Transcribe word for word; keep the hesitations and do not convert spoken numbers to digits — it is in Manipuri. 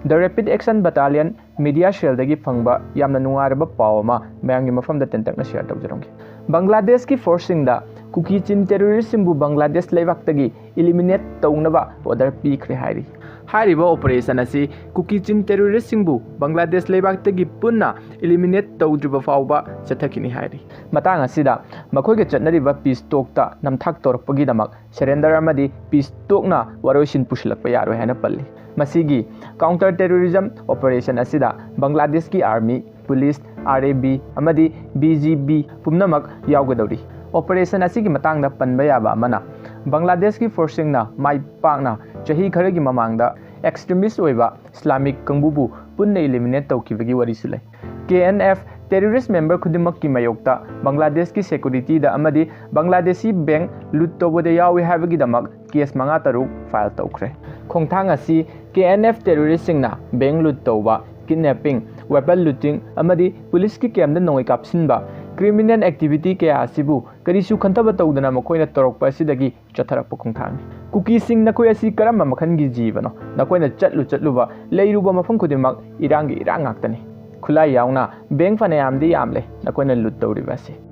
The Rapid Action Battalion Media Cellꯗꯒꯤ ꯐꯪꯕ ꯌꯥꯝꯅ ꯅꯨꯡꯉꯥꯏꯔꯕ ꯄꯥꯎ ꯑꯃ ꯃꯌꯥꯝꯒꯤ ꯃꯐꯝꯗ ꯇꯦꯟꯇꯛꯅ share ꯇꯧꯖꯔꯝꯒꯦ꯫ ꯕꯪꯒ꯭ꯂꯥꯗꯦꯁꯀꯤ forceꯁꯤꯡꯗ ꯀꯨꯀꯤ ꯆꯤꯟ terroristꯁꯤꯡꯕꯨ ꯕꯪꯒ꯭ꯂꯥꯗꯦꯁ ꯂꯩꯕꯥꯛꯇꯒꯤ eliminate ꯇꯧꯅꯕ order ꯄꯤꯈ꯭ꯔꯦ ꯍꯥꯏꯔꯤ꯫ ꯍꯥꯏꯔꯤꯕ operation ꯑꯁꯤ ꯀꯨꯀꯤ ꯆꯤꯟ terroristꯁꯤꯡꯕꯨ ꯕꯪꯒ꯭ꯂꯥꯗꯦꯁ ꯂꯩꯕꯥꯛꯇꯒꯤ ꯄꯨꯟꯅ eliminate ꯇꯧꯗ꯭ꯔꯤꯕ ꯐꯥꯎꯕ ꯆꯠꯊꯈꯤꯅꯤ ꯍꯥꯏꯔꯤ꯫ ꯃꯇꯥꯡ ꯑꯁꯤꯗ ꯃꯈꯣꯏꯒ ꯆꯠꯅꯔꯤꯕ peace talkꯇ ꯅꯝꯊꯥꯛ ꯇꯧꯔꯛꯄꯒꯤꯗꯃꯛ surrender ꯑꯃꯗꯤ peace talkꯅ ꯋꯥꯔꯣꯏꯁꯤꯟ ꯄꯨꯁꯤꯜꯂꯛꯄ ꯌꯥꯔꯣꯏ ꯍꯥꯏꯅ ꯄꯜꯂꯤ꯫ ꯃꯁꯤꯒꯤ counter terrorism operation ꯑꯁꯤꯗ ꯕꯪꯒ꯭ꯂꯥꯗꯦꯁꯀꯤ army, police, RAB ꯑꯃꯗꯤ BGB ꯄꯨꯝꯅꯃꯛ ꯌꯥꯎꯒꯗꯧꯔꯤ꯫ Operation ꯑꯁꯤꯒꯤ ꯃꯇꯥꯡꯗ ꯄꯟꯕ ꯌꯥꯕ ꯑꯃꯅ, ꯕꯪꯒ꯭ꯂꯥꯗꯦꯁꯀꯤ forceꯁꯤꯡꯅ ꯃꯥꯏ ꯄꯥꯛꯅ ꯆꯍꯤ ꯈꯔꯒꯤ ꯃꯃꯥꯡꯗ extremist ꯑꯣꯏꯕ Islamic ꯀꯥꯡꯕꯨꯕꯨ ꯄꯨꯟꯅ eliminate ꯇꯧꯈꯤꯕꯒꯤ ꯋꯥꯔꯤꯁꯨ ꯂꯩ꯫ KNF terrorist member ꯈꯨꯗꯤꯡꯃꯛꯀꯤ ꯃꯥꯌꯣꯛꯇ ꯕꯪꯒ꯭ꯂꯥꯗꯦꯁꯀꯤ securityꯗ ꯑꯃꯗꯤ ꯕꯪꯒ꯭ꯂꯥꯗꯦꯁꯤ bank loot ꯇꯧꯕꯗ ꯌꯥꯎꯏ ꯍꯥꯏꯕꯒꯤꯗꯃꯛ case ꯃꯉꯥ ꯇꯔꯨꯛ file ꯇꯧꯈ꯭ꯔꯦ꯫ ꯈꯣꯡꯊꯥꯡ ꯑꯁꯤ KNF terroristꯁꯤꯡꯅ bank loot ꯇꯧꯕ, kidnapping, weapon looting ꯑꯃꯗꯤ policeꯀꯤ campꯗ ꯅꯣꯡꯃꯩ ꯀꯥꯞꯁꯤꯟꯕ, criminal activity ꯀꯌꯥ ꯑꯁꯤꯕꯨ ꯀꯔꯤꯁꯨ ꯈꯟꯊꯕ ꯇꯧꯗꯅ ꯃꯈꯣꯏꯅ ꯇꯧꯔꯛꯄ ꯑꯁꯤꯗꯒꯤ ꯆꯠꯊꯔꯛꯄ ꯈꯣꯡꯊꯥꯡꯅꯤ꯫ ꯀꯨꯀꯤꯁꯤꯡ, ꯅꯈꯣꯏ ꯑꯁꯤ ꯀꯔꯝꯕ ꯃꯈꯜꯒꯤ ꯖꯤꯕꯅꯣ? ꯅꯈꯣꯏꯅ ꯆꯠꯂꯨ ꯆꯠꯂꯨꯕ, ꯂꯩꯔꯨꯕ ꯃꯐꯝ ꯈꯨꯗꯤꯡꯃꯛ ꯏꯔꯥꯡꯒꯤ ꯏꯔꯥꯡ ꯉꯥꯛꯇꯅꯤ꯫ ꯈꯨꯠꯂꯥꯏ ꯌꯥꯎꯅ bank ꯐꯅꯌꯥꯝꯗꯤ ꯌꯥꯝꯂꯦ ꯅꯈꯣꯏꯅ loot ꯇꯧꯔꯤꯕ ꯑꯁꯤ꯫